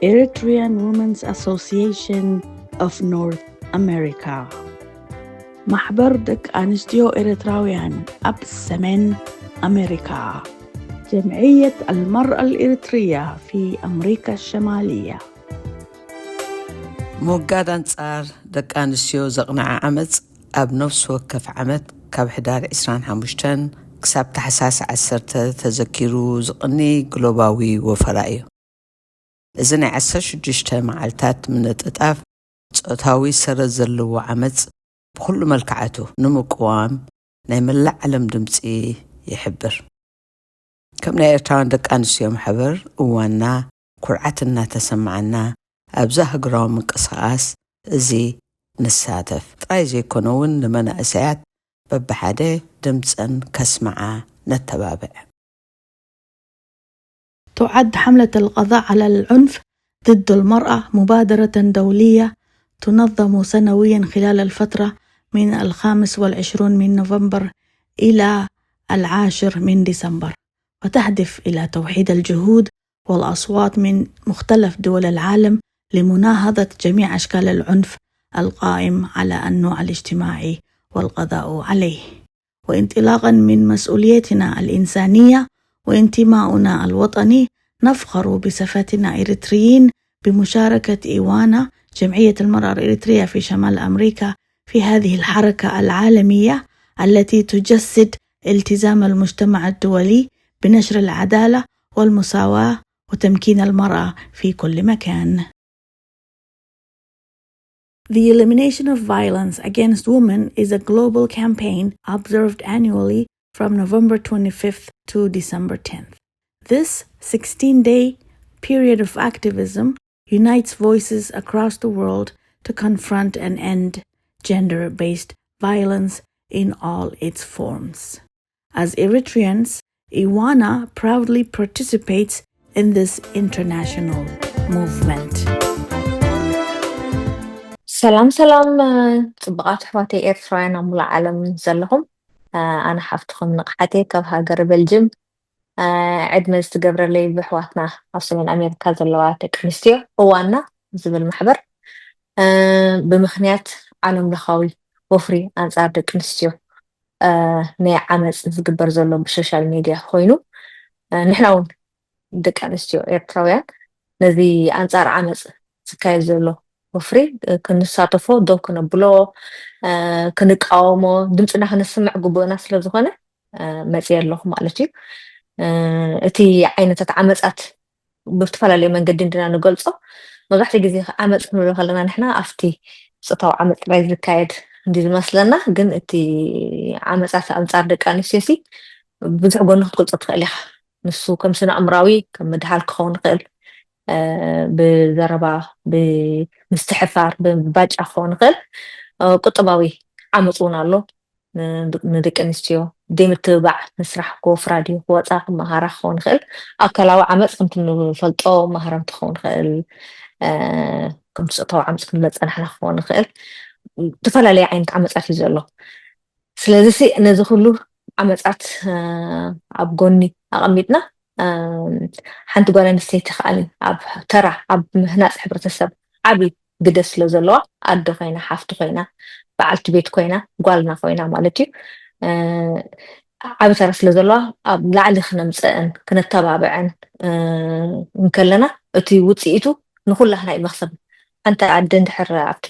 Eritrean Women's Association of North America. ማሕበር ደቂ ኣንስትዮ ኤርትራውያን ኣብ ሰሜን ኣሜሪካ። جمعية المرأة الإريترية في أمريكا الشمالية. ምውጋድ ኣንጻር ደቂ ኣንስትዮ ዘቕንዐ ዓመጽ ኣብ ነፍሲ ወከፍ ዓመት ካብ ሕዳር ዕስራን ሓሙሽተን ክሳብ ታሕሳስ ዓሰርተ ተዘኪሩ ዝቕኒ ግሎባዊ ወፈራ እዩ። እዚ ናይ ዓሰርተ ሽዱሽተ መዓልታት ምንጥጣፍ ጾታዊ ሰረት ዘለዎ ዓመጽ ብኹሉ መልክዓቱ ንምቅዋም ናይ መላእ ዓለም ድምጺ ይሕብር። ከም ናይ ኤርትራውያን ደቂ ኣንስትዮ ማሕበር እዋና ኩርዓት እናተሰማዓና ኣብዚ ሃገራዊ ምንቅስቃስ እዚ ንሳተፍ ጥራይ ዘይኮነ እውን ንመናእሰያት በብሓደ ድምፀን ከስምዓ ነተባብዕ። تعد حملة القضاء على العنف ضد المرأة مبادرة دولية تنظم سنويا خلال الفترة من الخامس والعشرون من نوفمبر إلى العاشر من ديسمبر، وتهدف إلى توحيد الجهود والأصوات من مختلف دول العالم لمناهضة جميع أشكال العنف القائم على النوع الاجتماعي والقضاء عليه. وانطلاقا من مسؤوليتنا الإنسانية وانتماؤنا الوطني، نفخر بصفتنا إريتريين بمشاركة إيوانا، جمعية المرأة الإريترية في شمال أمريكا، في هذه الحركة العالمية التي تجسد التزام المجتمع الدولي بنشر العدالة والمساواة وتمكين المرأة في كل مكان. The elimination of violence against women is a global campaign observed annually from November twenty-fifth to December tenth. This sixteen-day period of activism unites voices across the world to confront and end gender-based violence in all its forms. As Eritreans, Iwana proudly participates in this international movement. ሰላም ሰላም፣ ጽቡቓት ኣሕዋተይ ኤርትራውያን ኣብ ሙሉእ ዓለም ዘለኹም፣ ኣነ ሓፍትኹም ንቕሓቴ ካብ ሃገር ቤልጅም። ዕድመ ዝትገብረለይ ብኣሕዋትና ኣብ ሰሜን ኣሜሪካ ዘለዋ ደቂ ኣንስትዮ እዋና ዝብል ማሕበር፣ ብምኽንያት ዓለም ለኻዊ ወፍሪ ኣንጻር ደቂ ኣንስትዮ ናይ ዓመጽ ዝግበር ዘሎ ብሶሻል ሚድያ ኮይኑ፣ ንሕና እውን ደቂ ኣንስትዮ ኤርትራውያን ነዚ ኣንጻር ዓመጽ ዝካየድ ዘሎ ወፍሪ ክንሳተፎ ደው ክነብሎ፣ ክንቃወሞ፣ ድምፅና ክነስምዕ ግቡእና ስለ ዝኾነ መፅየ ኣለኹ ማለት እዩ። እቲ ዓይነታት ዓመጻት ብዝተፈላለየ መንገዲ እንዲና ንገልፆ። መብዛሕትኡ ግዜ ዓመፅ ክንብሎ ከለና ንሕና ኣብቲ ፆታዊ ዓመፅ ጥራይ ዝካየድ እንዲ ዝመስለና፣ ግን እቲ ዓመፃት ኣንፃር ደቂ ኣንስትዮ ሲ ብዙሕ ጎኑ ክትገልፆ ትኽእል ኢኻ። ንሱ ከም ስነ ኣእምራዊ ከም ምድሃል ክኸውን ይኽእል፣ ብዘረባ፣ ብምስትሕፋር፣ ብባጫ ክኸውን ይኽእል። ቁጠባዊ ዓመፅ እውን ኣሎ። ንደቂ ኣንስትዮ ዘይምትብባዕ፣ ንስራሕ ክወፍራ ድዩ ክወፃ ክመሃራ ክኸውን ይኽእል። ኣካላዊ ዓመፅ ከምቲ ንፈልጦ ማህረምቲ ክኸውን ይኽእል፣ ከምቲ ፆታዊ ዓመፅ ክንብሎ ዝፀናሕና ክኸውን ይኽእል። ዝተፈላለየ ዓይነት ዓመፃት እዩ ዘሎ። ስለዚ ሲ ነዚ ኩሉ ዓመፃት ኣብ ጎኒ ኣቐሚጥና፣ ሓንቲ ጓል ኣንስተይቲ ከዓኒ ኣብ ተራ ኣብ ምህናፅ ሕብረተሰብ ዓብዪ ግደ ስለ ዘለዋ፣ ኣደ ኮይና፣ ሓፍቲ ኮይና፣ በዓልቲ ቤት ኮይና፣ ጓልና ኮይና ማለት እዩ፣ ዓቢ ተራ ስለ ዘለዋ ኣብ ላዕሊ ክነምፀአን ክነተባብዐን እንከለና፣ እቲ ውፅኢቱ ንኩላህና እዩ መክሰብ። ሓንቲ ኣደ እንድሕር ኣብቲ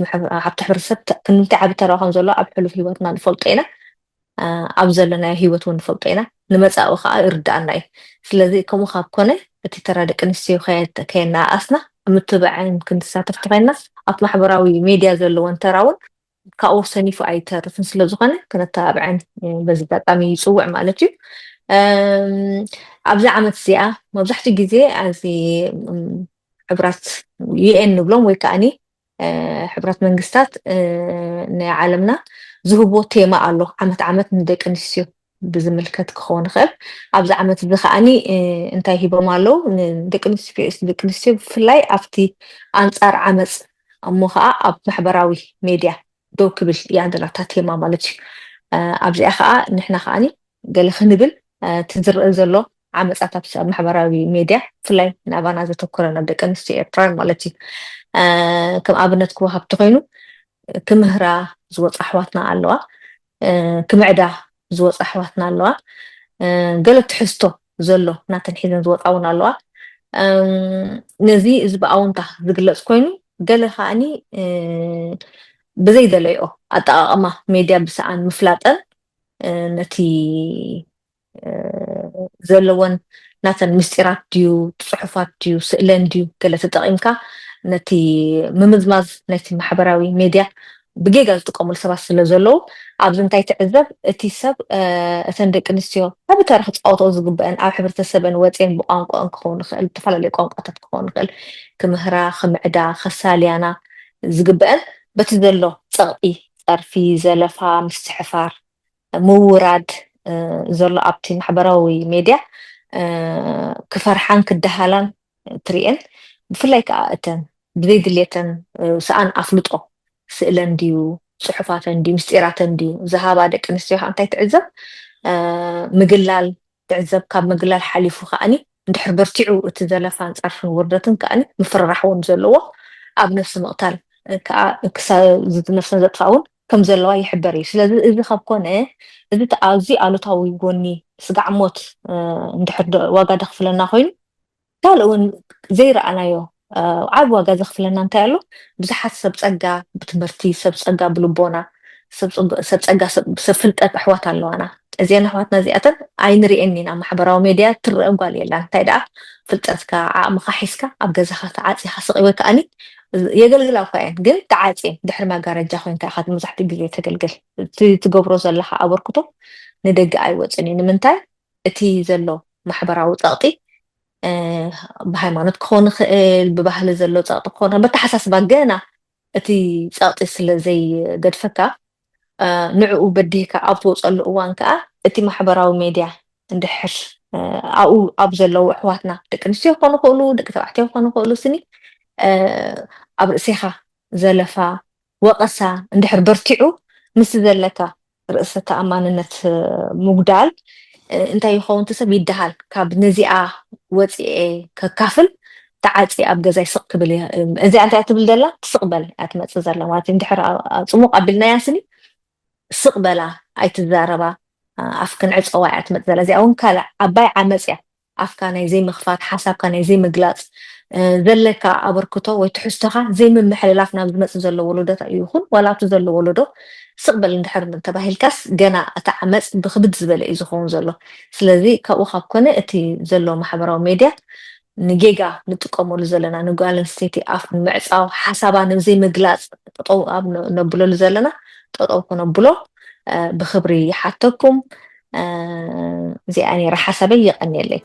ሕብረተሰብ ክንምቲ ዓቢ ተራ ከም ዘለዋ ኣብ ሕሉፍ ህይወትና ንፈልጦ ኢና። ኣብ ዘለናዮ ህይወት እውን ንፈልጦ ኢና፣ ንመጻኢ ከዓ ይርድኣና እዩ። ስለዚ ከምኡ ካብ ኮነ እቲ ተራ ደቂ ኣንስትዮ ከየነኣእስና ምትብባዕን ክንሳተፍ ተኮይንና ኣብቲ ማሕበራዊ ሜድያ ዘለወን ተራ እውን ካብኡ ሰኒፉ ኣይተርፍን ስለዝኾነ ክነተባብዐን በዚ ኣጋጣሚ ይፅውዕ ማለት እዩ። ኣብዚ ዓመት እዚኣ መብዛሕትኡ ግዜ ኣብዚ ሕብራት ዩኤን ንብሎም ወይ ከዓኒ ሕብራት መንግስታት ናይ ዓለምና ዝህቦ ቴማ ኣሎ። ዓመት ዓመት ንደቂ ኣንስትዮ ብዝምልከት ክኸውን ይኽእል። ኣብዚ ዓመት እዚ ከዓኒ እንታይ ሂቦም ኣለዉ? ንደቂ ኣንስትዮ ደቂ ኣንስትዮ ብፍላይ ኣብቲ ኣንጻር ዓመፅ እሞ ከዓ ኣብ ማሕበራዊ ሜድያ ደው ክብል እያ ዘለታ ቴማ ማለት እዩ። ኣብዚኣ ከዓ ንሕና ከዓኒ ገለ ክንብል እቲ ዝረአ ዘሎ ዓመፃታት ኣብ ማሕበራዊ ሜድያ፣ ብፍላይ ንኣባና ዘተኮረ፣ ናብ ደቂ ኣንስትዮ ኤርትራውያን ማለት እዩ። ከም ኣብነት ክወሃብ ተኮይኑ፣ ክምህራ ዝወፃ ኣሕዋትና ኣለዋ፣ ክምዕዳ ዝወፃ ኣሕዋትና ኣለዋ፣ ገለ ትሕዝቶ ዘሎ ናተን ሒዘን ዝወፃ እውን ኣለዋ። ነዚ እዚ ብኣውንታ ዝግለፅ ኮይኑ፣ ገለ ከዓኒ ብዘይደለዮ ኣጠቓቕማ ሜድያ ብሰኣን ምፍላጠን፣ ነቲ ዘለወን ናተን ምስጢራት ድዩ፣ ጽሑፋት ድዩ፣ ስእለን ድዩ፣ ገለ ተጠቒምካ ነቲ ምምዝማዝ ናይቲ ማሕበራዊ ሜድያ ብጌጋ ዝጥቀሙሉ ሰባት ስለ ዘለዉ፣ ኣብዚ እንታይ ትዕዘብ? እቲ ሰብ፣ እተን ደቂ ኣንስትዮ ዓቢ ተራ ክጻወቶ ዝግበአን፣ ኣብ ሕብረተሰበን ወጽየን ብቋንቋኦን ክኸውን ይኽእል፣ ብዝተፈላለዩ ቋንቋታት ክኸውን ይኽእል፣ ክምህራ፣ ክምዕዳ፣ ከሳልያና ዝግበአን፣ በቲ ዘሎ ጸቕጢ፣ ጸርፊ፣ ዘለፋ፣ ምስትሕፋር፣ ምውራድ ዘሎ ኣብቲ ማሕበራዊ ሜድያ ክፈርሓን ክደሃላን ትርእየን። ብፍላይ ከዓ እተን ብዘይድልየተን ሰኣን ኣፍልጦ ስእለን ድዩ፣ ጽሑፋተን ድዩ፣ ምስጢራተን ድዩ ዝሃባ ደቂ ኣንስትዮ ከዓ እንታይ ትዕዘብ? ምግላል ትዕዘብ። ካብ ምግላል ሓሊፉ ከዓኒ እንድሕር በርቲዑ እቲ ዘለፋን ጸርፍን ውርደትን ከዓኒ ምፍርራሕ እውን ዘለዎ፣ ኣብ ነፍሲ ምቕታል ከዓ ክሳ-፣ ነፍሰን ዘጥፋ እውን ከም ዘለዋ ይሕበር እዩ። ስለዚ እዚ ካብ ኮነ፣ እዚ ተኣዚ ኣሉታዊ ጎኒ ስጋዕ ሞት እንድሕር ዋጋ ደኽፍለና ኮይኑ፣ ካልእ እውን ዘይረኣናዮ ዓብ ዋጋ ዘኽፍለና እንታይ ኣሎ? ብዙሓት ሰብ ጸጋ ብትምህርቲ፣ ሰብ ጸጋ ብልቦና፣ ሰብ ጸጋ ሰብ ፍልጠት ኣሕዋት ኣለዋና። እዚአን ኣሕዋትና እዚኣተን ኣይንርእየን ኢና። ማሕበራዊ ሜድያ ትረአ ጓል የላን። እንታይ ደኣ ፍልጠትካ ዓቕምኻ ሒዝካ ኣብ ገዛኻ ተዓፂኻ ስቕ ወይ ከዓኒ የገልግላ እኳ እየን፣ ግን ተዓፅየን ድሕሪ መጋረጃ ኮይንካ ኢኻ መብዛሕትኡ ግዜ ተገልግል። እቲ ትገብሮ ዘለኻ ኣበርክቶ ንደገ ኣይወፅን እዩ። ንምንታይ? እቲ ዘሎ ማሕበራዊ ፀቕጢ ብሃይማኖት ክኾን ይኽእል፣ ብባህሊ ዘሎ ፀቕጢ ክኾን፣ በተሓሳስባ ገና እቲ ፀቕጢ ስለ ዘይገድፈካ፣ ንዕኡ በዲህካ ኣብ ትወፀሉ እዋን ከዓ እቲ ማሕበራዊ ሜድያ እንድሕር ኣብኡ ኣብ ዘለዉ ኣሕዋትና፣ ደቂ ኣንስትዮ ክኾኑ ይኽእሉ፣ ደቂ ተባዕትዮ ክኾኑ ይኽእሉ፣ ስኒ ኣብ ርእሴኻ ዘለፋ፣ ወቐሳ እንድሕር በርቲዑ፣ ምስቲ ዘለካ ርእሰ ተኣማንነት ምጉዳል እንታይ ይኸውን? እቲ ሰብ ይደሃል። ካብ ነዚኣ ወፂኤ ከካፍል ተዓፂ ኣብ ገዛይ ስቕ ክብል እየ። እዚኣ እንታይ ትብል ዘላ? ትስቕ በል እያ ትመፅእ ዘላ ማለት እዩ። እንድሕር ጽሙቕ ኣቢልናያ ስኒ ስቕ በላ ኣይትዛረባ፣ ኣፍክን ዕፀዋ እያ ትመፅእ ዘላ። እዚኣ እውን ካልእ ዓባይ ዓመፅ እያ። ኣፍካ ናይ ዘይምኽፋት፣ ሓሳብካ ናይ ዘይምግላፅ፣ ዘለካ ኣበርክቶ ወይ ትሕዝቶኻ ዘይምምሕልላፍ ናብ ዝመፅእ ዘሎ ወለዶ ይኹን ዋላ ኣብቲ ዘሎ ወለዶ ስቕ በል እንድሕር ተባሂልካስ ገና እቲ ዓመፅ ብክብድ ዝበለ እዩ ዝኸውን ዘሎ። ስለዚ ካብኡ ካብ ኮነ እቲ ዘሎ ማሕበራዊ ሜድያ ንጌጋ ንጥቀመሉ ዘለና ንጓል ኣንስተይቲ ኣፍ ንምዕፃው ሓሳባ ንዘይምግላፅ ጠጠው ኣብ ነብለሉ ዘለና ጠጠው ክነብሎ ብክብሪ ይሓተኩም። እዚኣ ነይራ ሓሳበይ። የቐንየለይ።